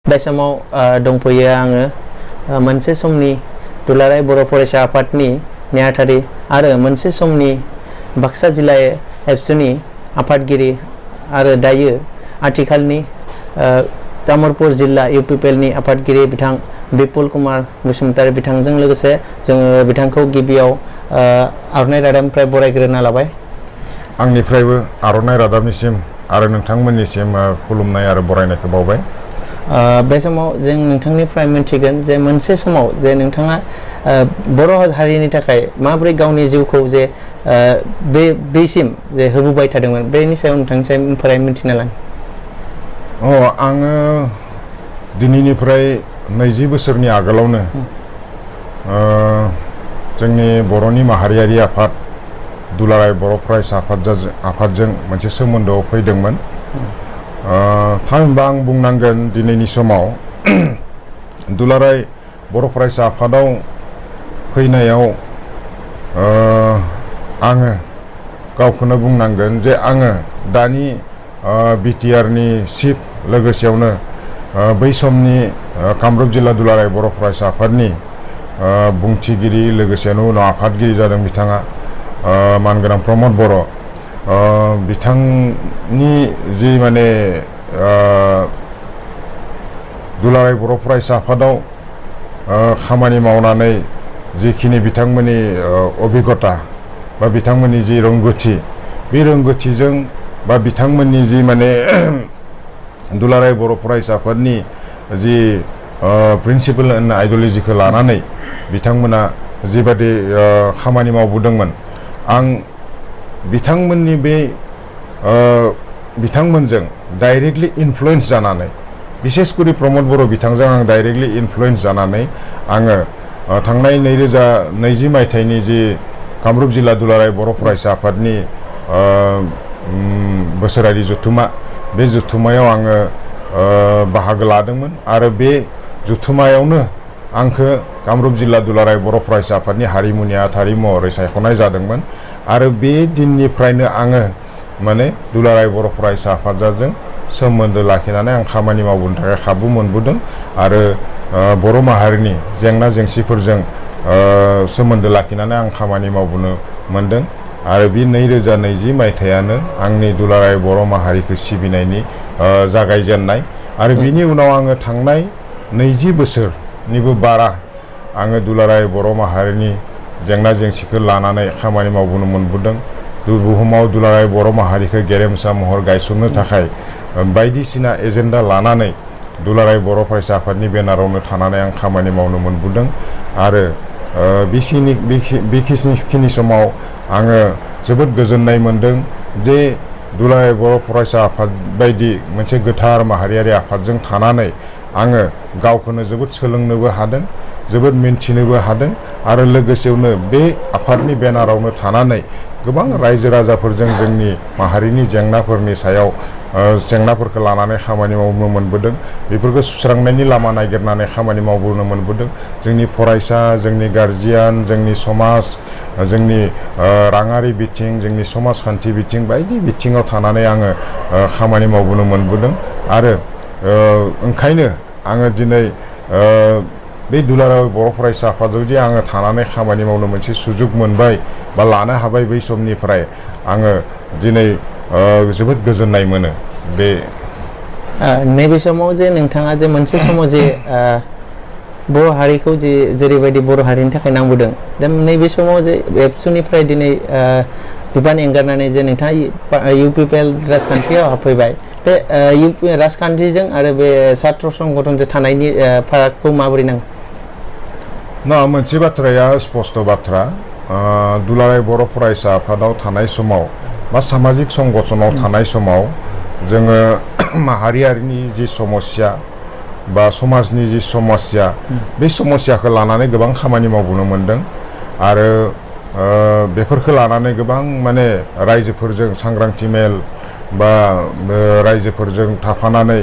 बे समाव दंफैयो आङो मोनसे समनि दुलाराय बर' फरायसा आफादनि नेहाथारि आरो मोनसे समनि बाक्सा जिल्ला एबसुनि आफादगिरि आरो दायो आथिखालनि तामुलपुर जिल्ला UPPLनि आफादगिरि बिथां विपुल कुमार बसुमतारी बिथांजों लोगोसे जोङो बिथांखौ गिबियाव आर'नाइ रादाबनिफ्राय बरायग्रोना लाबाय। आंनिफ्रायबो आर'नाइ रादाबनिसिम आरो नोंथांमोननिसिम खुलुमनाय आरो बरायनायखौ बावबाय। बे समाव जों नोंथांनिफ्राय मिन्थिगोन जे मोनसे समाव जे नोंथाङा बर' हारिनि थाखाय माबोरै गावनि जिउखौ जे बेसिम जे होबोबाय थादोंमोन बेनि सायाव नोंथांनिफ्राय मिन्थिना लानो। आङो दिनैनिफ्राय 20 बोसोरनि आगोलावनो जोंनि बर'नि माहारियारि आफाद दुलाराय बर' फरायसा आफादजों मोनसे सोमोन्दोआव फैदोंमोन। थामहिनबा आं बुंनांगोन दिनैनि समाव दुलाराय बर' फरायसा आफादाव फैनायाव आङो गावखौनो बुंनांगोन जे आङो दानि BTRनि चिफ लोगोसेयावनो बै समनि कामरुप जिल्ला दुलाराय बर' फरायसा आफादनि बुंथिगिरि लोगोसेनो उनाव आफादगिरि जादों बिथाङा मानगोनां प्रमद बर' बिथांनि जि माने दुलाराय बर' फरायसा आफादाव खामानि मावनानै जिखिनि बिथांमोननि अभिज्ञता बा बिथांमोननि जि रोंगौथि बे रोंगौथिजों बा बिथांमोननि जि माने दुलाराय बर' फरायसा आफादनि जि प्रिन्सिपल एन्ड आइडिय'लजिखौ लानानै बिथांमोना जिबादि खामानि मावबोदोंमोन आं बिथांमोननि बे बिथांमोनजों डाइरेक्टलि इनफ्लुयेन्स जानानै बिसेसकरि प्रमद बर' बिथांजों आं डाइरेक्टलि इनफ्लुयेन्स जानानै आङो थांनाय 2020 मायथाइनि जि कामरुप जिल्ला दुलाराय बर' फरायसा आफादनि बोसोरारि जथुमा बे जथुमायाव आङो बाहागो लादोंमोन आरो बे जथुमायावनो आंखौ कामरुप जिल्ला दुलाराय बर' फरायसा आफादनि हारिमुनि आफादगिरि महरै सायख'नाय जादोंमोन आरो बे दिननिफ्रायनो आङो माने दुलाराय बर' फरायसा आफादजों सोमोन्दो लाखिनानै आं खामानि मावबोनो थाखाय खाबु मोनबोदों आरो बर' माहारिनि जेंना जेंसिफोरजों सोमोन्दो लाखिनानै आं खामानि मावबोनो मोनदों आरो बे 2020 मायथाइयानो आंनि दुलाराय बर' माहारिखौ सिबिनायनि जागायजेननाय आरो बिनि उनाव आङो थांनाय 20 बोसोरनिबो बारा आङो दुलाराय बर' माहारिनि जेंना जेंसिखौ लानानै खामानि मावबोनो मोनबोदों। बुहुमाव दुलाराय बर' माहारिखौ गेरेमसा महर गायसननो थाखाय बायदिसिना एजेन्डा लानानै दुलाराय बर' फरायसा आफादनि बेनारावनो थानानै आं खामानि मावनो मोनबोदों आरो बेखिनि समाव आङो जोबोद गोजोननाय मोनदों जे दुलाराय बर' फरायसा आफाद बायदि मोनसे गोथार माहारियारि आफादजों थानानै आङो गावखौनो जोबोद सोलोंनोबो हादों जोबोद मिन्थिनोबो हादों आरो लोगोसेयावनो बे आफादनि बेनारावनो थानानै गोबां रायजो राजाफोरजों जोंनि माहारिनि जेंनाफोरनि सायाव जेंनाफोरखौ लानानै खामानि मावनो मोनबोदों बेफोरखौ सुस्रांनायनि लामा नागिरनानै खामानि मावबोनो मोनबोदों। जोंनि फरायसा जोंनि गार्जियान जोंनि समाज जोंनि राङारि बिथिं जोंनि समाजखान्थि बिथिं बायदि बिथिङाव थानानै आङो खामानि मावबोनो मोनबोदों आरो ओंखायनो आङो दिनै बे दुलाराय बर' फरायसा आफादाव जे आङो थानानै खामानि मावनो मोनसे सुजुग मोनबाय बा लानो हाबाय बै समनिफ्राय आङो दिनै जोबोद गोजोननाय मोनो। बे नैबे समाव जे नोंथाङा जे मोनसे समाव जे बर' हारिखौ जे जेरैबायदि बर' हारिनि थाखाय नांबोदों दा नैबे समाव जे एबसुनिफ्राय दिनै बिबान एंगारनानै जे नोंथाङा UPPL राजखान्थियाव हाबफैबाय बे राजखान्थिजों आरो बे छात्र संगठनजों थानायनि फारागखौ माबोरै नाङो? मोनसे बाथ्राया स्पष्ट बाथ्रा दुलाराय बर' फरायसा आफादाव थानाय समाव बा सामाजिक संगठनाव थानाय समाव जोङो माहारियारिनि जि समस्या बा समाजनि जि समस्या बे समस्याखौ लानानै गोबां खामानि मावबोनो मोनदों आरो बेफोरखौ लानानै गोबां माने रायजोफोरजों सांग्रांथि मेल बा रायजोफोरजों थाफानानै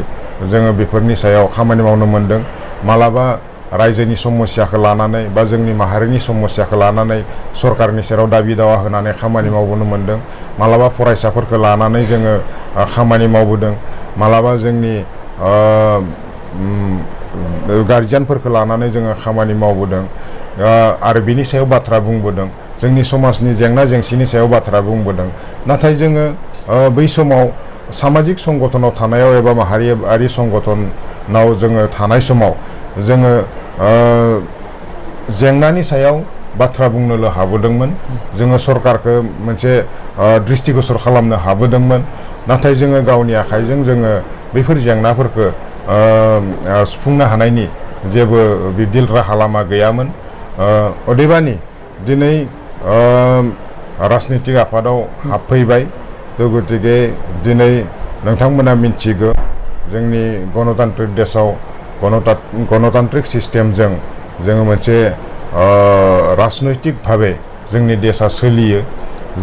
जोङो बेफोरनि सायाव खामानि मावनो मोनदों। मालाबा रायजोनि समस्याखौ लानानै बा जोंनि माहारिनि समस्याखौ लानानै सरकारनि सेराव दाबि दावा होनानै खामानि मावबोनो मोनदों। मालाबा फरायसाफोरखौ लानानै जोङो खामानि मावबोदों। मालाबा जोंनि गार्जियानफोरखौ लानानै जोङो खामानि मावबोदों आरो बिनि सायाव बाथ्रा बुंबोदों जोंनि समाजनि जेंना जेंसिनि सायाव बाथ्रा बुंबोदों नाथाय जोङो बै समाव सामाजिक संगठनाव थानायाव एबा माहारियारि संगठनाव जोङो थानाय समाव जोङो जेंनानि सायाव बाथ्रा बुंनोल' हाबोदोंमोन जोङो सरकारखौ मोनसे दृष्टिगोचर खालामनो हाबोदोंमोन नाथाय जोङो गावनि आखाइजों जोङो बेफोर जेंनाफोरखौ सुफुंनो हानायनि जेबो बिब्दि राहा लामा गैयामोन अदेबानि दिनै राजनितिक आफादाव हाबफैबाय थ' गतिके दिनै नोंथांमोना मिन्थिगौ जोंनि गणतान्त्रिक देशाव गणतान्त्रिक सिस्टेमजों जोङो मोनसे राजनैतिक भाबे जोंनि देशा सोलियो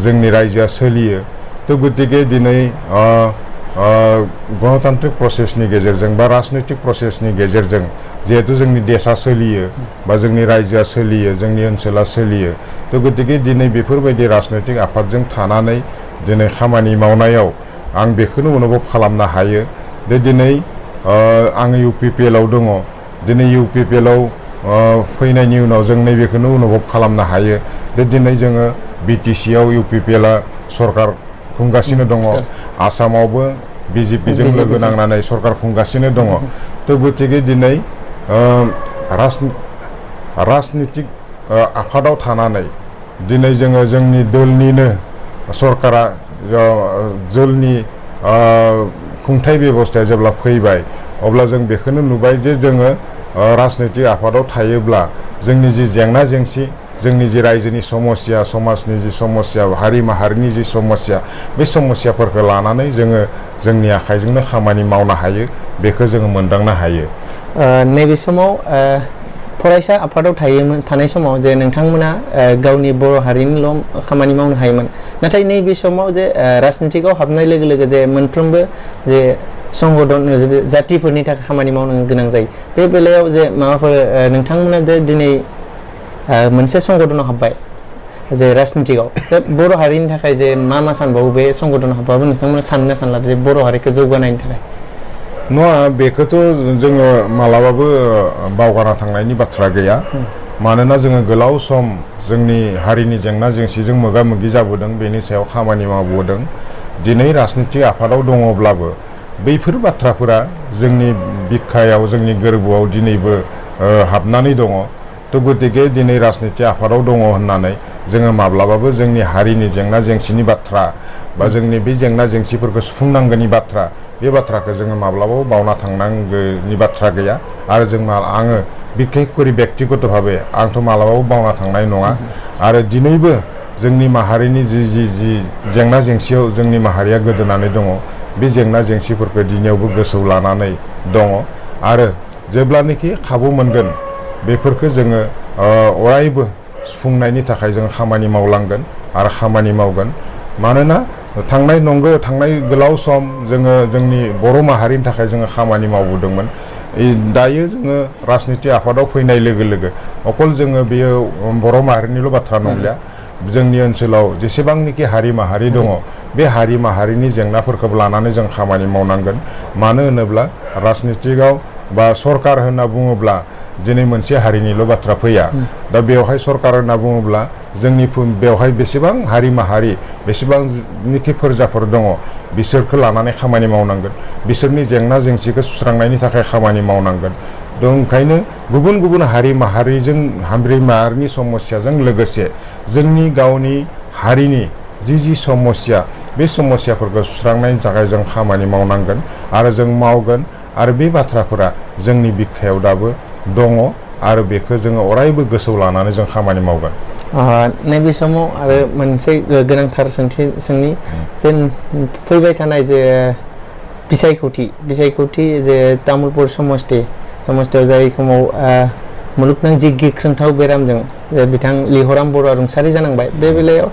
जोंनि रायजोआ सोलियो थ' गतिके दिनै गणतान्त्रिक प्रसेसनि गेजेरजों बा राजनैतिक प्रसेसनि गेजेरजों जिहेतु जोंनि देशा सोलियो बा जोंनि रायजोआ सोलियो जोंनि ओनसोला सोलियो थ' गतिके दिनै बेफोरबायदि राजनैतिक आफादजों थानानै दिनै खामानि मावनायाव आं बेखौनो अनुभब खालामनो हायो जे दिनै आं UPPL आव दङ दिनै UPPL आव फैनायनि उनाव जों नैबेखौनो अनुभब खालामनो हायो जे दिनै जोङो BTC आव UPPL आ सरकार खुंगासिनो दङ आसामावबो BJP जों लोगो नांनानै सरकार खुंगासिनो दङ थ' गतिके दिनै राजनितिक आफादाव थानानै दिनै जोङो जोंनि दोलनिनो सरकारा दोलनि खुंथाय बेबस्थाया जेब्ला फैबाय अब्ला जों बेखौनो नुबाय जे जोङो राजनैतिक आफादाव थायोब्ला जोंनि जि जेंना जेंसि जोंनि जि रायजोनि समस्या समाजनि जि समस्या हारि माहारिनि जि समस्या बे समस्याफोरखौ लानानै जोङो जोंनि आखाइजोंनो खामानि मावनो हायो बेखौ जोङो मोनदांनो हायो नैबे समाव फरायसा आफादाव थानाय समाव जे नोंथांमोना गावनि बर' हारिनिल' खामानि मावनो हायोमोन नाथाय नैबे समाव जे राजनितिकआव हाबनाय लोगो लोगो जे मोनफ्रोमबो जे संगठन जातिफोरनि थाखाय खामानि मावनो गोनां जायो बे बेलायाव जे माबाफोर नोंथांमोना जे दिनै मोनसे संगठनाव हाबबाय जे राजनितिकआव दा बर' हारिनि थाखाय जे मा सानबावो बे संगठनाव हाबबाबो नोंथांमोना सानना सानला जे बर' हारिखौ जौगानायनि थाखाय नङा बेखौथ' जोङो मालाबाबो बावगारना थांनायनि बाथ्रा गैया मानोना जोङो गोलाव सम जोंनि हारिनि जेंना जेंसिजों मोगा मोगि जाबोदों बेनि सायाव खामानि मावबोदों दिनै राजनितिक आफादाव दङब्लाबो बैफोर बाथ्राफोरा जोंनि बिखायाव जोंनि गोरबोआव दिनैबो हाबनानै दङ थ' गतिके दिनै राजनितिक आफादाव दङ होननानै जोङो माब्लाबाबो जोंनि हारिनि जेंना जेंसिनि बाथ्रा बा जोंनि बे जेंना जेंसिफोरखौ सुफुंनांगौनि बाथ्रा बे बाथ्राखौ जोङो माब्लाबाबो बावना थांनांगौनि बाथ्रा गैया आरो आङो बिखेखकरि बेक्तिगत भाबे आंथ' मालाबाबो बावना थांनाय नङा आरो दिनैबो जोंनि माहारिनि जि जेंना जेंसियाव जोंनि माहारिया गोदोनानै दङ बे जेंना जेंसिफोरखौ दिनैयावबो गोसोआव लानानै दङ आरो जेब्लानोखि खाबु मोनगोन बेफोरखौ जोङो अरायबो सुफुंनायनि थाखाय जों खामानि मावलांगोन आरो खामानि मावगोन मानोना थांनाय गोलाव सम जोङो जोंनि बर' माहारिनि थाखाय जोङो खामानि मावबोदोंमोन दायो जोङो राजनितिक आफादाव फैनाय लोगो लोगो अकल जोङो बेयो बर' माहारिनिल' बाथ्रा नंलिया जोंनि ओनसोलाव जेसेबांनोखि हारि माहारि दङ बे हारि माहारिनि जेंनाफोरखौ लानानै जों खामानि मावनांगोन मानो होनोब्ला राजनितिकआव बा सरकार होनना बुङोब्ला दिनै मोनसे हारिनिल' बाथ्रा फैया दा बेवहाय सरकार होनना बुङोब्ला जोंनि बेवहाय बेसेबां हारि माहारि बेसेबांनिखि फोरजाफोर दङ बिसोरखौ लानानै खामानि मावनांगोन बिसोरनि जेंना जेंसिखौ सुस्रांनायनि थाखाय खामानि मावनांगोन ओंखायनो गुबुन गुबुन हारि माहारिनि समस्याजों लोगोसे जोंनि गावनि हारिनि जि समस्या बे समस्याफोरखौ सुस्रांनायनि थाखाय जों खामानि मावनांगोन आरो जों मावगोन आरो बे बाथ्राफोरा जोंनि बिखायाव दाबो दङ आरो बेखौ जोङो अरायबो गोसोआव लानानै जों खामानि मावगोन नैबे समाव आरो मोनसे गोनांथार सोंथि जे फैबाय थानाय जे बिसायख'थि जे तामुलपुर समस्तियाव जाय समाव मुलुगनां जि गिख्रंथाव बेरामजों बिथां लिहराम बर'आ रुंसारि जानांबाय बे बेलायाव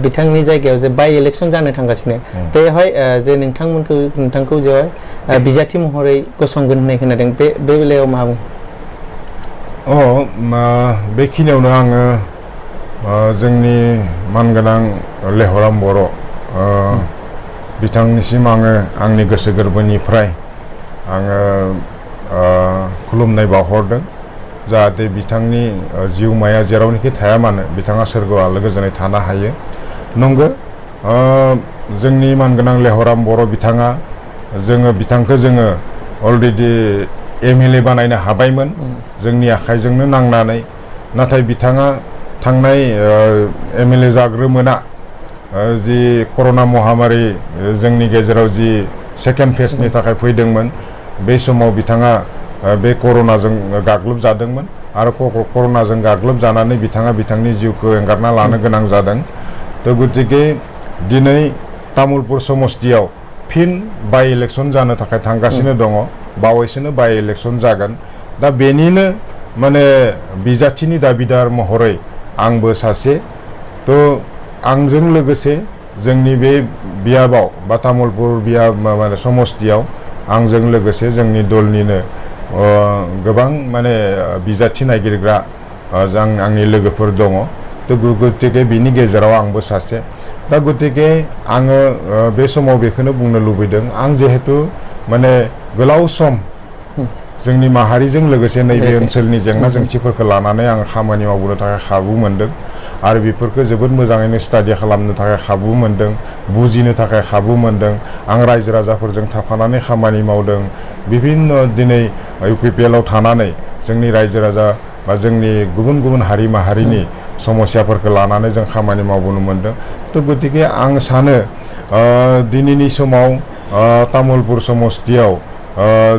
बिथांनि जायगायाव जे बाइ इलेक्सन जानो थांगासिनो बेवहाय जे नोंथांखौ जेहाय बिजाथि महरै गसंगोन होननाय खोनादों बे बेलायाव मा बुङो बेखिनियावनो आङो जोंनि मानगोनां लिहराम बर' बिथांनिसिम आङो आंनि गोसो गोरबोनिफ्राय आङो खुलुमनाय बावहरदों जाहाथे बिथांनि जिउमाया जेरावनोखि थाया मानो बिथाङा सोरगोआव आलो गोजोनै थानो हायो। नंगौ जोंनि मानगोनां लेहराम बर' बिथाङा बिथांखौ जोङो अलरेडि MLA बानायनो हाबायमोन जोंनि आखाइजोंनो नांनानै, नाथाय बिथाङा थांनाय MLA जाग्रोमोना जि कर'ना महामारी जोंनि गेजेराव जि सेकेन्ड फेजनि थाखाय फैदोंमोन बे समाव बिथाङा बे कर'नाजों गाग्लोबजादोंमोन आरो कर'नाजों गाग्लोबजानानै बिथाङा बिथांनि जिउखौ एंगारना लानो गोनां जादों। तो गतिके दिनै तामुलपुर समस्तियाव फिन बाइ इलेक्शन जानो थाखाय थांगासिनो दङ, बावैसोनो बाइ इलेक्शन जागोन। दा बेनिनो माने बिजाथिनि दाबिदार महरै आंबो सासे, तो आंजों लोगोसे जोंनि बे बियाबाव बा तामुलपुर माने समस्तियाव आंजों लोगोसे जोंनि दलनिनो गोबां माने बिजाथि नागिरग्रा आंनि लोगोफोर दङ। तो गतिके बिनि गेजेराव आंबो सासे। दा गतिके आङो बे समाव बेखौनो बुंनो लुबैदों, आं जिहेतु माने गोलाव सम जोंनि माहारिजों लोगोसे नैबे ओनसोलनि जेंना जेंसिफोरखौ लानानै आं खामानि मावबोनो थाखाय खाबु मोनदों आरो बेफोरखौ जोबोद मोजाङैनो स्टाडि खालामनो थाखाय खाबु मोनदों, बुजिनो थाखाय खाबु मोनदों। आं रायजो राजाफोरजों थाफानानै खामानि मावदों, बिभिन्न दिनै UPPL आव थानानै जोंनि रायजो राजा बा जोंनि गुबुन गुबुन हारि माहारिनि समस्याफोरखौ लानानै जों खामानि मावबोनो मोनदों। तो गतिके आं सानो दिनैनि समाव तामुलपुर समस्तियाव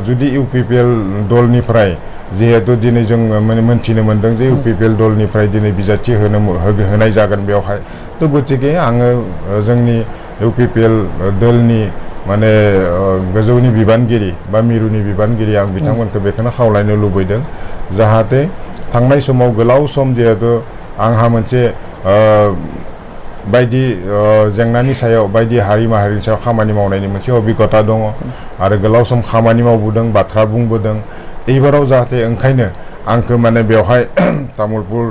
जुदि UPPL दलनिफ्राय जिहेतु दिनै जों मोनथिनो मोनदों जे UPPL दलनिफ्राय दिनै बिजाथि होनाय जागोन बेवहाय। तो गतिके आङो जोंनि UPPL दलनि माने गोजौनि बिबानगिरि बा मिरुनि बिबानगिरि आं बिथांमोनखौ बेखौनो खावलायनो लुबैदों जाहाथे थांनाय समाव गोलाव सम जिहेतु आंहा मोनसे बायदि जेंनानि सायाव बायदि हारि माहारिनि सायाव खामानि मावनायनि मोनसे अभिज्ञता दङ आरो गोलाव सम खामानि मावबोदों, बाथ्रा बुंबोदों। एबाराव जाहाथे ओंखायनो आंखौ माने बेवहाय तामुलपुर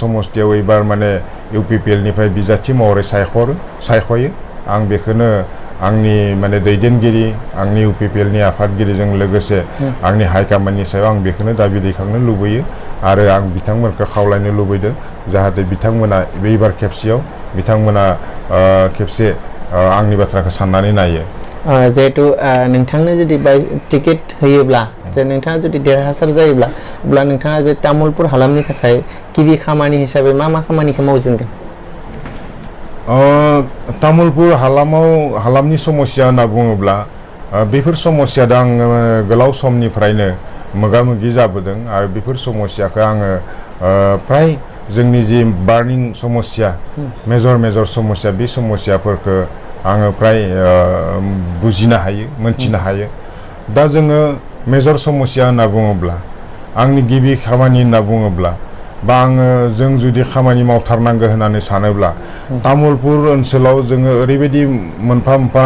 समस्तियाव एबार माने UPPL निफ्राय बिजाथि महरै सायख'यो। आं बेखौनो आंनि माने दैदेनगिरि, आंनि UPPL नि आफादगिरिजों लोगोसे आंनि हाइकमान्डनि सायाव आं बेखौनो दाबि दैखांनो लुबैयो आरो आं बिथांमोनखौ खावलायनो लुबैदों जाहाथे बिथांमोना बेबार खेबसेयाव बिथांमोना खेबसे आंनि बाथ्राखौ साननानै नायो। जिहेतु नोंथांनो जुदि टिकेट होयोब्ला जे नोंथाङा जुदि देरहासार जायोब्ला अब्ला नोंथाङा बे तामुलपुर हालामनि थाखाय गिबि खामानि हिसाबै मा खामानिखौ मावजेनगोन? तामुलपुर हालामनि समस्या होनना बुङोब्ला बेफोर समस्याजों आङो गोलाव समनिफ्रायनो मोगा मोगि जाबोदों आरो बेफोर समस्याखौ आङो प्राय जोंनि जि बार्निं समस्या मेजर समस्या बे समस्याफोरखौ आङो प्राय बुजिनो हायो, मोनथिनो हायो। दा जोङो मेजर समस्या होनना बुङोब्ला आंनि गिबि खामानि होनना बुङोब्ला बा जों जुदि खामानि मावथारनांगौ होननानै सानोब्ला तामुलपुर ओनसोलाव जोङो ओरैबायदि मोनफा मोनफा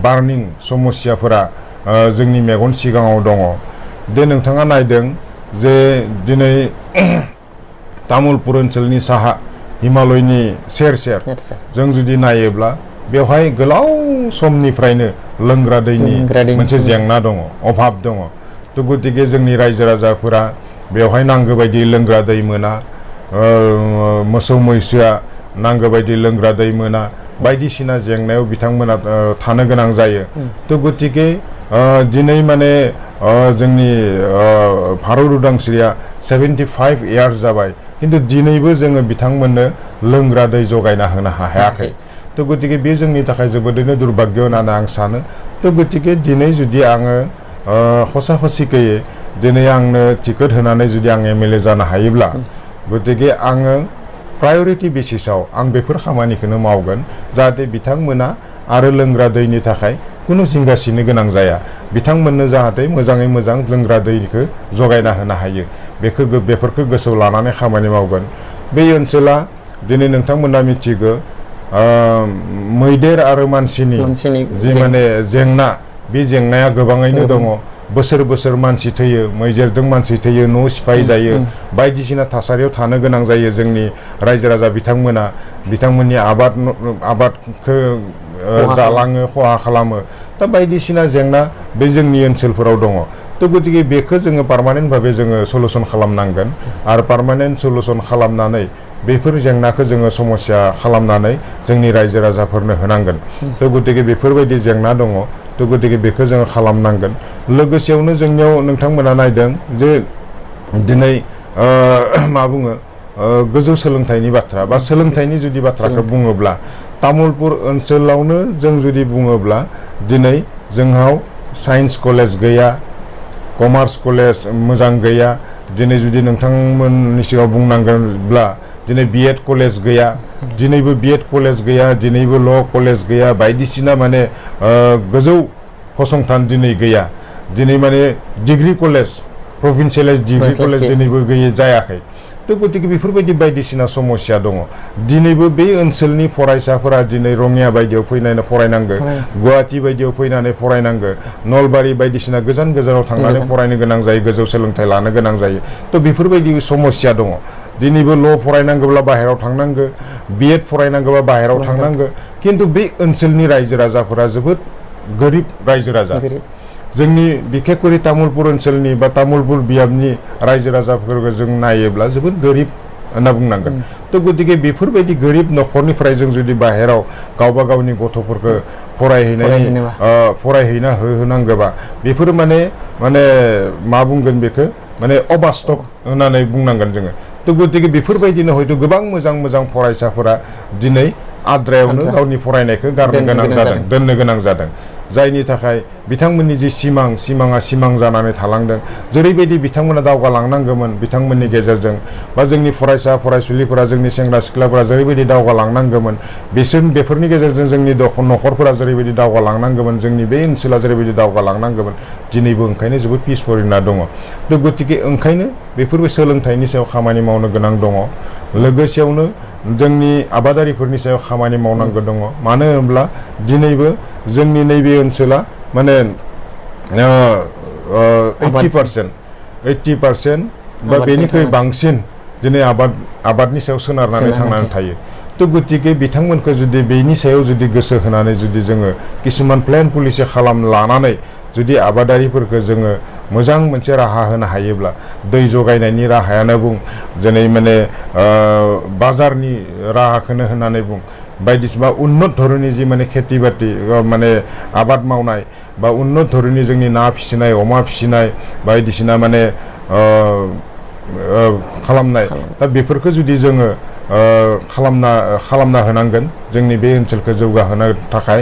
बार्निं समस्याफोरा जोंनि मेगन सिगाङाव दङ। दे नोंथाङा नायदों जे दिनै तामुलपुर ओनसोलनि साहा हिमालयनि सेर जों जुदि नायोब्ला बेवहाय गोलाव समनिफ्रायनो लोंग्रा दैनि मोनसे जेंना दङ, अभाब दङ। तो गतिके जोंनि रायजो राजाफोरा बेवहाय नांगौ बायदि लोंग्रा दै मोना, मोसौ मैसोआ नांगौ बायदि लोंग्रा दै मोना, बायदिसिना जेंनायाव बिथांमोना थानो गोनां जायो। तो गतिके दिनै माने जोंनि भारत उदांस्रिया 75 इयार्स जाबाय, किन्तु दिनैबो जोङो बिथांमोननो लोंग्रा दै जगायना होनो हायाखै। तो गतिके बे जोंनि थाखाय जोबोदैनो दुर्भाग्य होननानै आं सानो। तो गतिके दिनै जुदि आङो खसाखसियै दिनै आंनो टिकेट होनानै जुदि आं MLA जानो हायोब्ला गतिके आङो प्रायरिटि बेसिसाव आं बेफोर खामानिखौनो मावगोन जाहाथे बिथांमोना आरो लोंग्रा दैनि थाखाय खुनु जिंगासिनो गोनां जाया, बिथांमोननो जाहाथे मोजाङै मोजां लोंग्रा दैखौ जगायना होनो हायो बेफोरखौ गोसोआव लानानै खामानि मावगोन। बे ओनसोला दिनै नोंथांमोना मिथिगौ मैदेर आरो मानसिनि जि माने जेंना, बे जेंनाया गोबाङैनो दङ। बोसोर मानसि थैयो, मैदेरजों मानसि थैयो, न' सिफाय जायो, बायदिसिना थासारियाव थानो गोनां जायो जोंनि रायजो राजा बिथांमोननि आबादखौ जालाङो, खहा खालामो। दा बायदिसिना जेंना बे जोंनि ओनसोलफोराव दङ। तो गतिके बेखौ जोङो पार्मानेन्ट भाबे जोङो सलुसन खालामनांगोन आरो पार्मानेन्ट सलुसन खालामनानै बेफोर जेंनाखौ जोङो समस्या खालामनानै जोंनि रायजो राजाफोरनो होनांगोन तो गतिके बेफोरबायदि जेंना दङ तो गतिके बेखौ जोङो खालामनांगोन लोगोसेयावनो जोंनियाव नोंथांमोना नायदों जे दिनै मा बुङो गोजौ सोलोंथाइनि बाथ्रा बा सोलोंथाइनि जुदि बाथ्राखौ बुङोब्ला तामुलपुर ओनसोलावनो जों जुदि बुङोब्ला दिनै जोंनाव साइन्स कलेज गैया कमार्स कलेज मोजां गैया दिनै जुदि नोंथांमोननि सिगाङाव बुंनांगोनब्ला दिनै बिएड कलेज गैया दिनैबो बिएड कलेज गैया दिनैबो ल' कलेज गैया बायदिसिना माने गोजौ फसंथान दिनै गैया दिनै माने degree college provincialise degree college दिनैबो गैयै जायाखै तो गतिके बेफोरबायदि बायदिसिना समस्या दङ दिनैबो बे ओनसोलनि फरायसाफोरा दिनै रङिया बायदियाव फैनानै फरायनांगौ गुवाहाटी बायदियाव फैनानै फरायनांगौ नलबारि बायदिसिना गोजान गोजानाव थांनानै फरायनो गोनां जायो गोजौ सोलोंथाइ लानो गोनां जायो तो बेफोरबायदि समस्या दङ दिनैबो ल' फरायनांगौब्ला बाहेरायाव थांनांगौ बिएड फरायनांगौबा बाहेरायाव थांनांगौ खिन्थु बे ओनसोलनि रायजो राजाफोरा जोबोद गोरिब रायजो राजा जोंनि बिखेखकरि तामुलपुर ओनसोलनि बा तामुलपुर बियाबनि रायजो राजाफोरखौ जों नायोब्ला जोबोद गोरिब होनना बुंनांगोन तो गतिके बेफोरबायदि गोरिब न'खरनिफ्राय जों जुदि बाहेराव गावबा गावनि गथ'फोरखौ फरायहैना होनांगौबा बेफोर माने मा बुंगोन बेखौ माने अबास्तब होननानै बुंनांगोन जोङो तो गतिके बेफोरबायदिनो हयथ' गोबां मोजां मोजां फरायसाफोरा दिनै आद्रायावनो गावनि फरायनायखौ दोननो गोनां जादों जायनि थाखाय बिथांमोननि जे सिमाङा सिमां जानानै थालांदों जेरैबायदि बिथांमोना दावगालांनांगौमोन बिथांमोननि गेजेरजों बा जोंनि फरायसा फरायसुलिफोरा जोंनि सेंग्रा सिख्लाफोरा जेरैबायदि दावगालांनांगौमोन बेफोरनि गेजेरजों जोंनि न'खरफोरा जेरैबायदि दावगालांनांगौमोन जोंनि बे ओनसोला जेरैबायदि दावगालांनांगौमोन दिनैबो ओंखायनो जोबोद पिसफरिना दङ तो गतिके ओंखायनो बेफोरबो सोलोंथाइनि सायाव खामानि मावनो गोनां दङ लोगोसेयावनो जोंनि आबादारिफोरनि सायाव खामानि मावनांगौ दङ मानो होनब्ला दिनैबो जोंनि नैबे ओनसोला माने 80% बा बेनिख्रुइ बांसिन दिनै आबादनि सायाव सोनारनानै थांनानै थायो तो गतिके बिथांमोनखौ जुदि बेनि सायाव जुदि गोसो होनानै जुदि जोङो किसुमान प्लेन पलिसि लानानै जुदि आबादारिफोरखौ जोङो मोजां मोनसे राहा होनो हायोब्ला दै जगायनायनि राहायानो बुं दिनै माने बाजारनि राहाखौनो होननानै बुं बायदिसिना उन्नत धरननि जि माने खेथि बाथि माने आबाद मावनाय बा उन्नत धरननि जोंनि ना फिसिनाय अमा फिसिनाय बायदिसिना माने खालामनाय दा बेफोरखौ जुदि जोङो खालामना होनांगोन जोंनि बे ओनसोलखौ जौगाहोनो थाखाय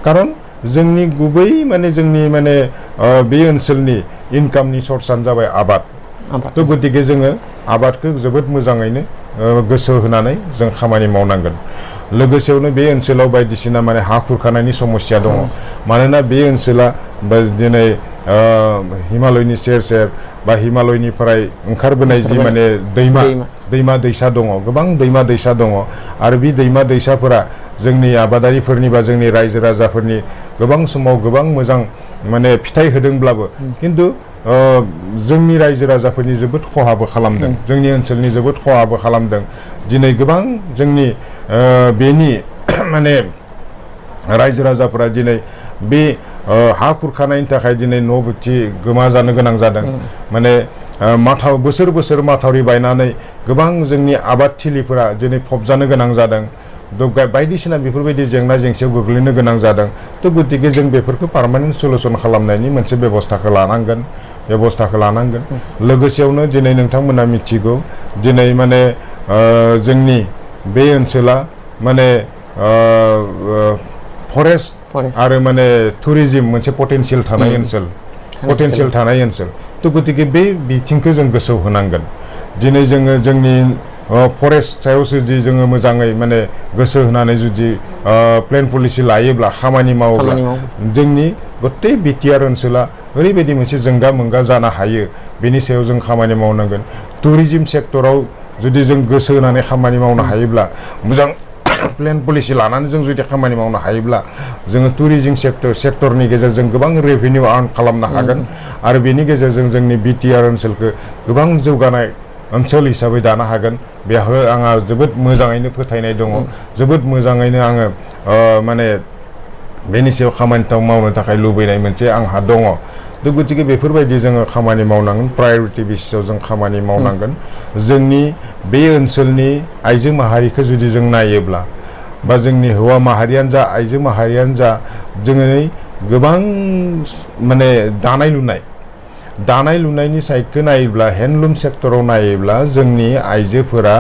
खारन जोंनि गुबै माने जोंनि माने बे ओनसोलनि इनकामनि सर्सआनो जाबाय आबाद तो गतिके जोङो आबादखौ जोबोद मोजाङैनो गोसो होनानै जों खामानि मावनांगोन लोगोसेयावनो बे ओनसोलाव बायदिसिना माने हा खुरखानायनि समस्या दङ मानोना बे ओनसोला दिनै हिमालयनि सेर बा हिमालयनिफ्राय ओंखारबोनाय जि माने दैमा दैसा दङ गोबां दैमा दैसा दङ आरो बे दैमा दैसाफोरा जोंनि आबादारिफोरनि बा जोंनि रायजो राजाफोरनि गोबां समाव गोबां मोजां माने फिथाइ होदोंब्लाबो खिन्थु जोंनि रायजो राजाफोरनि जोबोद खहाबो खालामदों जोंनि ओनसोलनि जोबोद खहाबो खालामदों दिनै गोबां जोंनि बेनि माने रायजो राजाफोरा दिनै बे हा खुरखानायनि थाखाय दिनै न' बुथि गोमा जानो गोनां जादों माने बोसोर माथावरि बायनानै गोबां जोंनि आबाद थिलिफोरा दिनै फबजानो गोनां जादों बायदिसिना बेफोरबायदि जेंना जेंसियाव गोग्लैनो गोनां जादों तो गतिके जों बेफोरखौ पार्मानेन्ट सलुसन खालामनायनि मोनसे बेबस्थाखौ लानांगोन लोगोसेयावनो दिनै नोंथांमोना मिथिगौ दिनै माने जोंनि बे ओनसोला माने फरेस्ट आरो माने टुरिज्म मोनसे पटेनशियल थानाय ओनसोल तो गतिके बे बिथिंखौ जों गोसोआव होनांगोन दिनै जोङो जोंनि फरेस्ट सायाव जुदि जोङो मोजाङै माने गोसो होनानै जुदि प्लेन पलिसि लायोब्ला खामानि मावोब्ला जोंनि गत्ते बिटिआर ओनसोला ओरैबायदि मोनसे जोंगा मोंगा जानो हायो बेनि सायाव जों खामानि मावनांगोन टुरिज्म सेक्टराव जुदि जों गोसो होनानै खामानि मावनो हायोब्ला मोजां प्लेन पलिसि लानानै जों जुदि खामानि मावनो हायोब्ला जोङो टुरिज्म सेक्टरनि गेजेरजों गोबां रेभिनिउ आर्न खालामनो हागोन आरो बेनि गेजेरजों जोंनि बिटिआर ओनसोलखौ गोबां जौगानाय ओनसोल हिसाबै दानो हागोन बेवहाय आंहा जोबोद मोजाङैनो फोथायनाय दङ जोबोद मोजाङैनो आङो माने बेनि सायाव खामानि मावनो थाखाय लुबैनाय मोनसे आंहा दङ थ' गतिके बेफोरबायदि जोङो खामानि मावनांगोन प्रायरिटि बेसिसाव जों खामानि मावनांगोन जोंनि बे ओनसोलनि आइजो माहारिखौ जुदि जों नायोब्ला बा जोंनि हौवा माहारियानो जा आइजो माहारियानो जा जोङो गोबां माने दानाय लुनायनि साइडखौ नायोब्ला हेन्डलुम सेक्टराव नायोब्ला जोंनि आइजोफोरा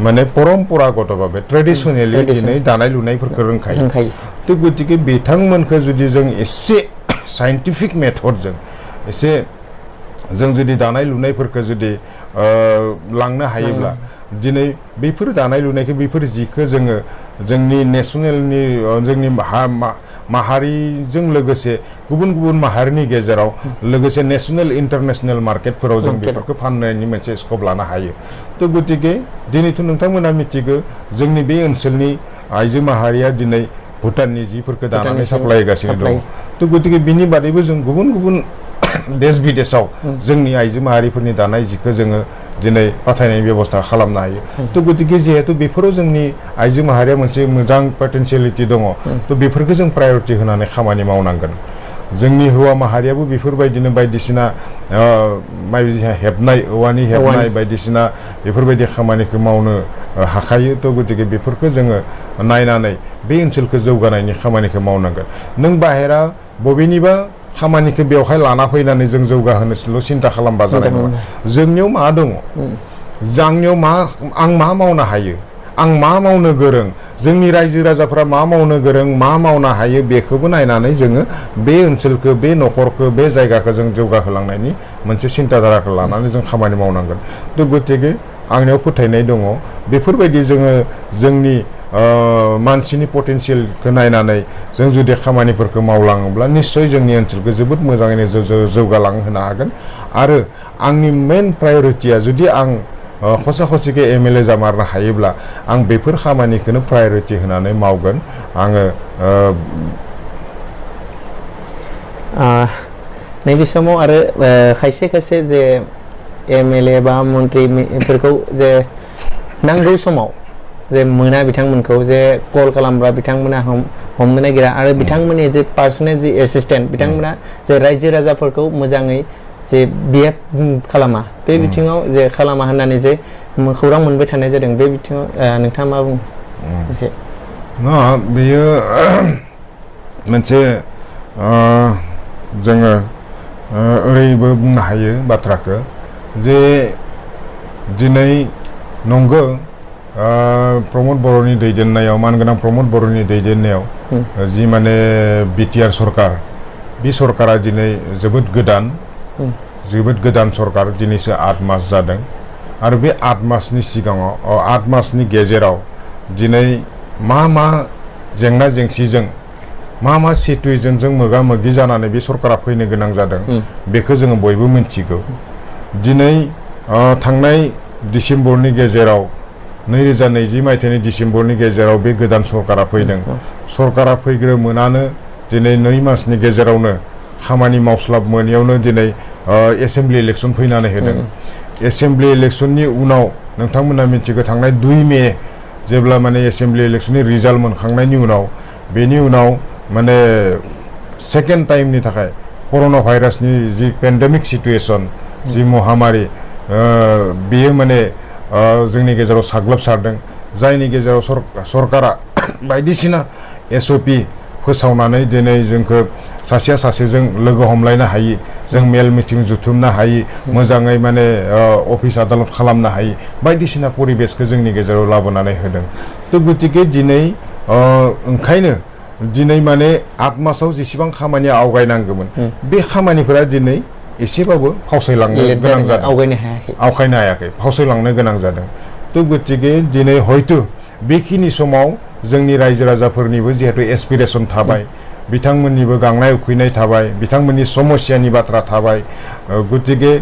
माने परम्परागतभावे ट्रेडिसनेलि दिनै दानाय लुनायफोरखौ रोंखायो थ' गतिके बिथांमोनखौ जुदि जों एसे साइन्टिफिक मेथडजों एसे जों जुदि दानाय लुनायफोरखौ जुदि लांनो हायोब्ला दिनै बेफोर दानाय लुनायखौ बेफोर जिखौ जोङो जोंनि नेसनेलनि जोंनि माहारिजों लोगोसे गुबुन गुबुन माहारिनि गेजेराव लोगोसे नेसनेल इन्टारनेसनेल मार्केटफोराव जों बेफोरखौ फाननायनि मोनसे स्कप लानो हायो थ' गतिके दिनैथ' नोंथांमोना मिथिगौ जोंनि बे ओनसोलनि आइजो माहारिया दिनै भुटाननि जिफोरखौ दानानै साप्लाय होगासिनो दङ थ' गतिके बिनि बादैबो जों गुबुन गुबुन देश बिदेशाव जोंनि आइजो माहारिफोरनि दानाय जिखौ जोङो दिनै फाथायनायनि बेबस्था खालामनो हायो थ' गतिके जिहेतु बेफोराव जोंनि आइजो माहारिया मोनसे मोजां पटेनसियेलिटि दङ थ' बेफोरखौ जों प्रायरिटि होनानै खामानि मावनांगोन जोंनि हौवा माहारियाबो बेफोरबायदिनो बायदिसिना हेबनाय औवानि हेबनाय बायदिसिना बेफोरबायदि खामानिखौ मावनो हाखायो थ' गतिके बेफोरखौ जोङो नायनानै बे ओनसोलखौ जौगानायनि खामानिखौ मावनांगोन नों बाहेरा बबेनिबा खामानिखौ बेवहाय लाना फैनानै जों जौगाहोनोल' सिन्था खालामबा जानाय नङा जोंनियाव मा दङ आं मा मावनो हायो आं मा मावनो गोरों जोंनि रायजो राजाफ्रा मा मावनो गोरों मा मावनो हायो बेखौबो नायनानै जोङो बे ओनसोलखौ बे न'खरखौ बे जायगाखौ जों जौगाहोलांनायनि मोनसे सिन्ताधाराखौ लानानै जों खामानि मावनांगोन थ' गतिके आंनियाव फोथायनाय दङ बेफोरबायदि जोङो जोंनि मानसिनि पटेनसियेलखौ नायनानै जों जुदि खामानिफोरखौ मावलाङोब्ला निस्सय जोंनि ओनसोलखौ जोबोद मोजाङैनो जौगालांहोनो हागोन आरो आंनि मेन प्रायरिटिया जुदि आं खसाखसिके MLA जामारनो हायोब्ला आं बेफोर खामानिखौनो प्रायरिटि होनानै मावगोन आङो नैबे समाव आरो खायसे जे MLA बा मन्त्रिफोरखौ जे नांगौ समाव जे मोना बिथांमोनखौ जे कल खालामब्ला बिथांमोना हमनो नागिरा आरो बिथांमोननि जे पार्सनेल जे एसिस्टेन्ट बिथांमोना जे रायजो राजाफोरखौ मोजाङै जे बिहेभ खालामा बे बिथिङाव जे खालामा होननानै जे खौरां मोनबाय थानाय जादों बे बिथिङाव नोंथाङा मा बुङो एसे बेयो मोनसे जोङो ओरैबो बुंनो हायो बाथ्राखौ जे दिनै नंगौ प्रमद बर'नि दैदेननायाव मानगोनां प्रमद बर'नि दैदेननायाव जि माने बिटिआर सरकार बे सरकारा दिनै जोबोद गोदान सरकार दिनैसो 8 मास जादों आरो बे 8 मासनि सिगाङाव 8 मासनि गेजेराव दिनै मा जेंना जेंसिजों मा सिटुएसनजों मोगा मोगि जानानै बे सरकारा फैनो गोनां जादों बेखौ जोङो बयबो मिथिगौ दिनै थांनाय डिसेम्बरनि गेजेराव 2020 मायथाइनि डिसेम्बरनि गेजेराव बे गोदान सरकारा फैदों सरकारा फैग्रोमोनानो दिनै 2 मासनि गेजेरावनो खामानि मावस्लाब मोनैयावनो दिनै एसेम्बलि इलेक्सन फैनानै होदों एसेम्बलि इलेक्सननि उनाव नोंथांमोना मिथिगौ थांनाय 2 मे जेब्ला माने एसेम्बलि इलेक्सननि रिजाल्ट मोनखांनायनि उनाव बेनि उनाव माने सेकेन्ड टाइमनि थाखाय कर'ना भाइरासनि जि पेन्डेमिक सिटुएसन जि महामारी बेयो माने जोंनि गेजेराव साग्लोबसारदों जायनि गेजेराव सरकारा बायदिसिना SOP फोसावनानै दिनै जोंखौ सासेया सासेजों लोगो हमलायनो हायि जों मेल मिटिं जुथुमनो हायि मोजाङै माने अफिस आदालत खालामनो हायि बायदिसिना परिबेसखौ जोंनि गेजेराव लाबोनानै होदों थ' गतिके दिनै ओंखायनो दिनै माने 8 मासाव जेसेबां खामानिया आवगायनांगौमोन बे खामानिफोरा दिनै एसेबाबो फावसायलांनो गोनां जादों आवगायनो हायाखै फावसायलांनो गोनां जादों थ' गतिके दिनै हयथ' बेखिनि समाव जोंनि रायजो राजाफोरनिबो जिहेतु एसपिरेसन थाबाय बिथांमोननिबो गांनाय उखैनाय थाबाय बिथांमोननि समस्यानि बाथ्रा थाबाय गतिके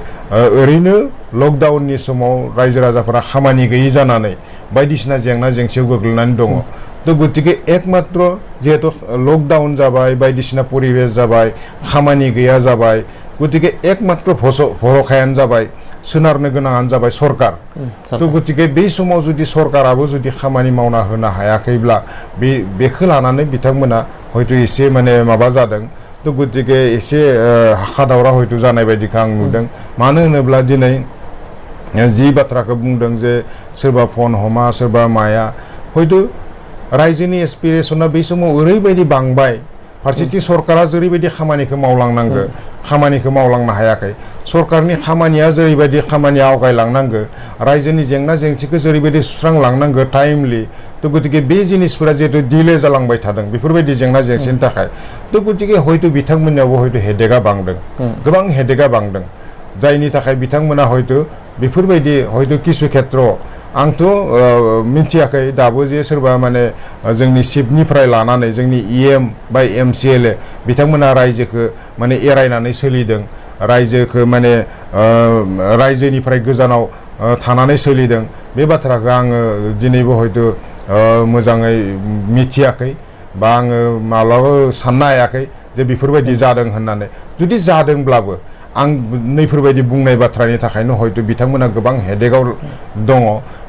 ओरैनो लकडाउननि समाव रायजो राजाफोरा खामानि गैयै जानानै बायदिसिना जेंना जेंसियाव गोग्लैनानै दङ थ' गतिके एकमात्र जिहेतु लकडाउन जाबाय बायदिसिना परिबेस जाबाय खामानि गैया जाबाय गतिके एकमात्र भरखायानो जाबाय सोनारनो गोनाङानो जाबाय सरकार थ' गतिके बे समाव जुदि सरकाराबो जुदि खामानि मावना होनो हायाखैब्ला बेखौ लानानै बिथांमोना हयथ' एसे माने माबा जादों तो गतिके एसे हाखा दावरा हयथ' जानाय बायदिखौ आं नुदों मानो होनोब्ला दिनै जि बाथ्राखौ बुंदों जे सोरबा फन हमा सोरबा माया हयथ' रायजोनि एसपिरेसना बै समाव ओरैबायदि बांबाय फारसेथिं सरकारा जेरैबायदि खामानिखौ मावलांनांगौ खामानिखौ मावलांनो हायाखै सरकारनि खामानिया जेरैबायदि खामानिया आवगायलांनांगौ रायजोनि जेंना जेंसिखौ जेरैबायदि सुस्रांलांनांगौ टाइमलि तो गतिके बे जिनिसफोरा जिहेतु डिले जालांबाय थादों बेफोरबायदि जेंना जेंसिनि थाखाय तो गतिके हयथ' बिथांमोननियावबो हयथ' हेडेकआ बांदों गोबां हेडेकआ बांदों जायनि थाखाय बिथांमोना हयथ' बेफोरबायदि हयथ' किसु खेत्रआव आंथ' मिथियाखै दाबो जे सोरबा माने जोंनि चिफनिफ्राय लानानै जोंनि इएम बा एमसिएलए बिथांमोना रायजोखौ माने एरायनानै सोलिदों रायजोखौ माने रायजोनिफ्राय गोजानाव थानानै सोलिदों बे बाथ्राखौ आङो दिनैबो हयथ' मोजाङै मिथियाखै बा आङो माब्लाबा साननो हायाखै जे बेफोरबायदि जादों होननानै जुदि जादोंब्लाबो आं नैफोरबायदि बुंनाय बाथ्रानि थाखायनो हयथ' बिथांमोना गोबां हेडेकआव दङ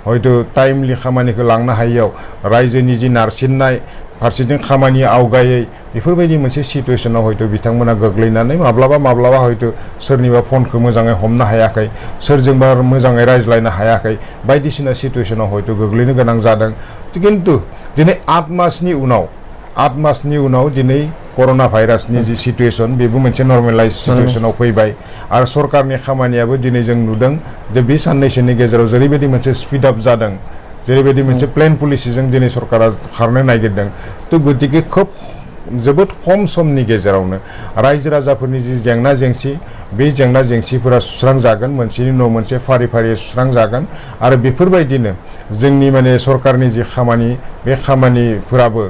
हयथ' टाइमलि खामानिखौ लांनो हायियाव रायजोनि जि नारसिननाय फारसेथिं खामानि आवगायै बेफोरबायदि मोनसे सिटुवेसनाव हयथ' बिथांमोना गोग्लैनानै माब्लाबा हयथ' सोरनिबा फनखौ मोजाङै हमनो हायाखै सोरजोंबा मोजाङै रायज्लायनो हायाखै बायदिसिना सिटुवेसनाव हयथ' गोग्लैनो गोनां जादों खिन्थु दिनै 8 मासनि उनाव दिनै कर'ना भाइरासनि जि सिटुवेसन बेबो मोनसे नर्मेलाइज सिटुवेसनाव फैबाय आरो सरकारनि खामानियाबो दिनै जों नुदों जे बे साननैसोनि गेजेराव जेरैबायदि मोनसे स्पिड आप जादों जेरैबायदि मोनसे प्लेन पलिसिजों दिनै सरकारा खारनो नागिरदों तो गतिके खोब जोबोद खम समनि गेजेरावनो रायजो राजाफोरनि जि जेंना जेंसि बे जेंना जेंसिफोरा सुस्रांजागोन मोनसेनि उनाव मोनसे फारि फारि सुस्रांजागोन आरो बेफोरबायदिनो जोंनि माने सरकारनि जि खामानि बे खामानिफोराबो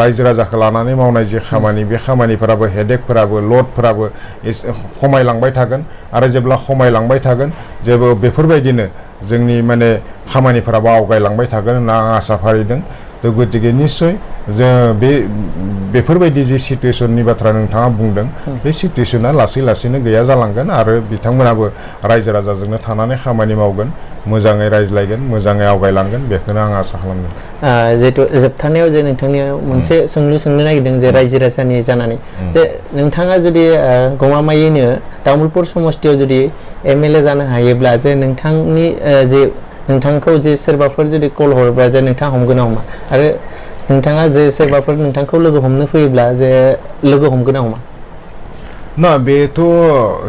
रायजो राजाखौ लानानै मावनाय जि खामानि बे खामानिफोराबो हेडेकफोराबो लडफोराबो एसे खमायलांबाय थागोन आरो जेब्ला खमायलांबाय थागोन जेबो बेफोरबायदिनो जोंनि माने खामानिफोराबो आवगायलांबाय थागोन होनना आं आसा फारिदों तो गतिके निश्चय जों बेफोरबायदि जि सिटुवेसननि बाथ्रा नोंथाङा बुंदों बे सिटुवेसना लासै लासैनो गैया जालांगोन आरो बिथांमोनाबो रायजो राजाजोंनो थानानै खामानि मावगोन मोजाङै रायज्लायगोन मोजाङै आवगायलांगोन बेखौनो आं आसा खालामदों जिहेतु जोबथानायाव जे नोंथांनियाव मोनसे सोंनो नागिरदों जे रायजो राजानि जानानै जे नोंथाङा जुदि गमामायैनो तामुलपुर समष्टियाव जुदि एमएलए जानो हायोब्ला जे नोंथांनि जे नोंथांखौ जे सोरबाफोर जुदि कल हरोब्ला जे नोंथाङा हमगोन ना हमा आरो नोंथाङा जे सोरबाफोर नोंथांखौ लोगो हमनो फैयोब्ला जे लोगो हमगोन ना हमा ना बेथ'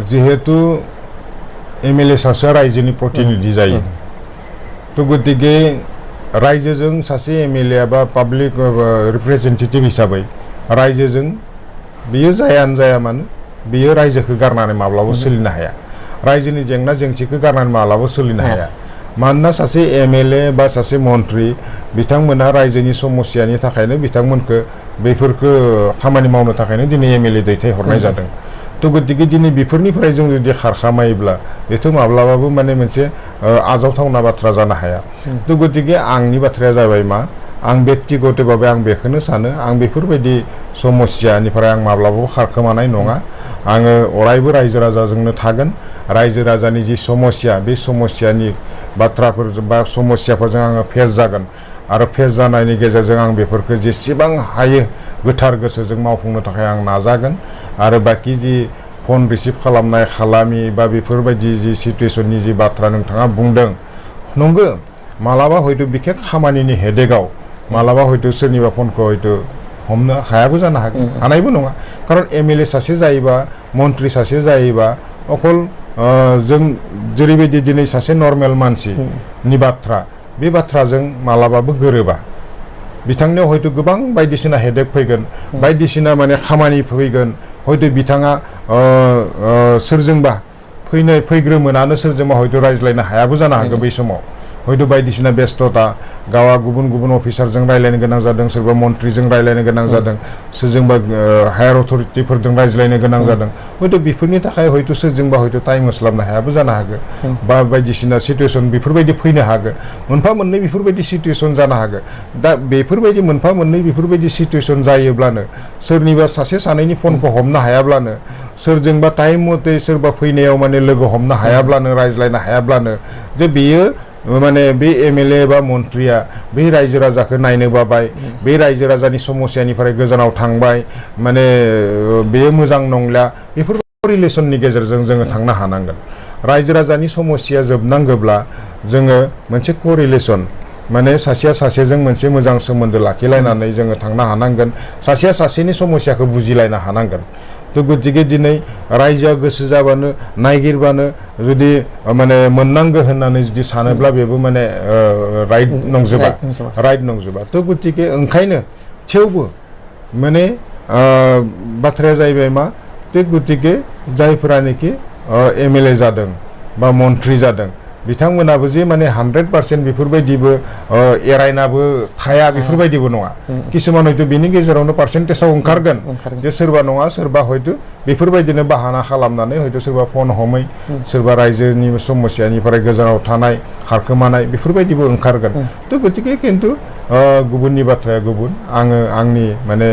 जिहेतु एमएलए सासेया रायजोनि प्रतिनिधि जायो तो गतिके रायजोजों सासे एमएलए बा पाब्लिक रिप्रेजेन्टेटिभ हिसाबै रायजोजों बियो जायानो जाया मानो बियो रायजोखौ गारनानै माब्लाबा सोलिनो हाया रायजोनि जेंना जेंसिखौ गारनानै माब्लाबा सोलिनो हाया मानोना सासे एमएलए बा सासे मन्त्रि बिथांमोनहा रायजोनि समस्यानि थाखायनो बिथांमोनखौ बेफोरखौ खामानि मावनो थाखायनो दिनै एमएलए दैथायहरनाय जादों तो गतिके दिनै बेफोरनिफ्राय जों जुदि खारखामायोब्ला बेथ' माब्लाबाबो माने मोनसे आजावथावना बाथ्रा जानो हाया तो गतिके आंनि बाथ्राया जाबाय मा आं बेक्तिगतभाबै आं बेखौनो सानो आं बेफोरबायदि समस्यानिफ्राय आं माब्लाबाबो खारखोमानाय नङा आङो अरायबो रायजो राजाजोंनो थागोन रायजो राजानि जि समस्या बे समस्यानि बाथ्राफोर बा समस्याफोरजों आङो फेस जागोन आरो फेस जानायनि गेजेरजों आं बेफोरखौ जेसेबां हायो गोथार गोसोजों मावफुंनो थाखाय आं नाजागोन आरो बाखि जि फन रिसिभ खालामनाय खालामि बा बेफोरबायदि जि सिटुवेसननि जि बाथ्रा नोंथाङा बुंदों नंगौ मालाबा हयथ' बिखेक खामानिनि हेडेकआव मालाबा हयथ' सोरनिबा फनखौ हयथ' हमनो हायाबो जानो हागोन हानायबो नङा खारन एमएलए सासे जायोबा मन्त्रि सासे जायोबा अकल जों जेरैबायदि दिनै सासे नर्मेल मानसिनि बाथ्रा बे बाथ्राजों मालाबाबो गोरोबा बिथांनियाव हयथ' गोबां बायदिसिना हेडेक फैगोन बायदिसिना माने खामानि फैगोन हयथ' बिथाङा सोरजोंबा फैग्रोमोनानो सोरजोंबा हयथ' रायज्लायनो हायाबो जानो हागौ बै समाव हयथ' बायदिसिना बेस्तता गावा गुबुन गुबुन अफिसारजों रायज्लायनो गोनां जादों सोरबा मन्त्रिजों रायज्लायनो गोनां जादों सोरजोंबा हायार अथ'रिटिफोरजों रायज्लायनो गोनां जादों हयथ' बेफोरनि थाखाय हयथ' सोरजोंबा हयथ' टाइम होस्लाबनो हायाबो जानो हागौ बा बायदिसिना सिटुवेसन बेफोरबायदि फैनो हागौ मोनफा मोननै बेफोरबायदि सिटुवेसन जानो हागौ दा बेफोरबायदि मोनफा मोननै बेफोरबायदि सिटुवेसन जायोब्लानो सोरनिबा सासे सानैनि फनखौ हमनो हायाब्लानो सोरजोंबा टाइम मथे सोरबा फैनायाव माने लोगो हमनो हायाब्लानो रायज्लायनो हायाब्लानो जे बेयो माने बे एमएलए बा मन्थ्रिया बे रायजो राजाखौ नायनो बाबाय बे रायजो राजानि समस्यानिफ्राय गोजानाव थांबाय माने बेयो मोजां नंला बेफोर रिलेसननि गेजेरजों जोङो थांनो हानांगोन रायजो राजानि समस्या जोबनांगौब्ला जोङो मोनसे कोरिलेसन माने सासेया सासेजों मोनसे मोजां सोमोन्दो लाखिलायनानै जोङो थांनो हानांगोन सासेया सासेनि समस्याखौ बुजिलायनो हानांगोन तो गतिके दिनै रायजोआ गोसो जाबानो नायगिरबानो जुदि माने मोननांगौ होननानै जुदि सानोब्ला बेबो माने राइट नंजोबा तो गतिके ओंखायनो थेवबो माने बाथ्राया जाहैबाय मा ते गतिके जायफोरानोखि एमएलए जादों बा मन्थ्रि जादों बिथांमोनाबो जे माने 100% बेफोरबायदिबो एरायनाबो थाया बेफोरबायदिबो नङा किसुमान हयतो बिनि गेजेरावनो पार्सेन्टेजआव ओंखारगोन जे सोरबा नङा सोरबा हयतो बेफोरबायदिनो बाहाना खालामनानै हयतो सोरबा फन हमै सोरबा रायजोनि समस्यानिफ्राय गोजानाव थानाय खारखोमानाय बेफोरबायदिबो ओंखारगोन तो गतिके किन्तु गुबुननि बाथ्राया गुबुन आङो आंनि माने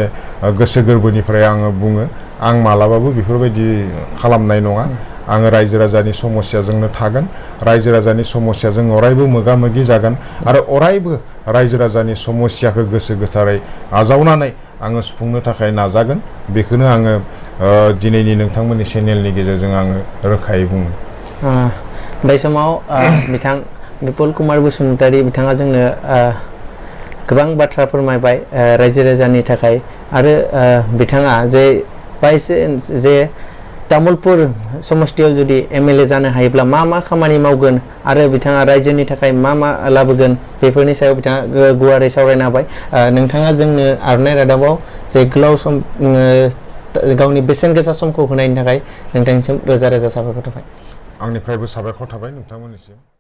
गोसो गोरबोनिफ्राय आङो बुङो आं मालाबाबो बेफोरबायदि खालामनाय नङा आङो रायजो राजानि समस्याजोंनो थागोन रायजो राजानि समस्याजों अरायबो मोगा मोगि जागोन आरो अरायबो रायजो राजानि समस्याखौ गोसो गोथारै आजावनानै आङो सुफुंनो थाखाय नाजागोन बेखौनो आङो दिनैनि नोंथांमोननि चेनेलनि गेजेरजों आङो रोखायै बुङो बे समाव बिथां बिपुल कुमार बसुमतारी बिथाङा जोंनो गोबां बाथ्रा फोरमायबाय रायजो राजानि थाखाय आरो बिथाङा जे तामुलपुर समष्टियाव जुदि एमएलए जानो हायोब्ला मा खामानि मावगोन आरो बिथाङा रायजोनि थाखाय मा लाबोगोन बेफोरनि सायाव बिथाङा गुवारै सावरायनो हाबाय नोंथाङा जोंनो आरनाय रादाबाव जे गोलाव सम गावनि बेसेन गोसा समखौ होनायनि थाखाय नोंथांनिसिम रोजा रोजा साबायखर थाबाय आंनिफ्रायबो साबायखर थाबाय नोंथांमोननिसिम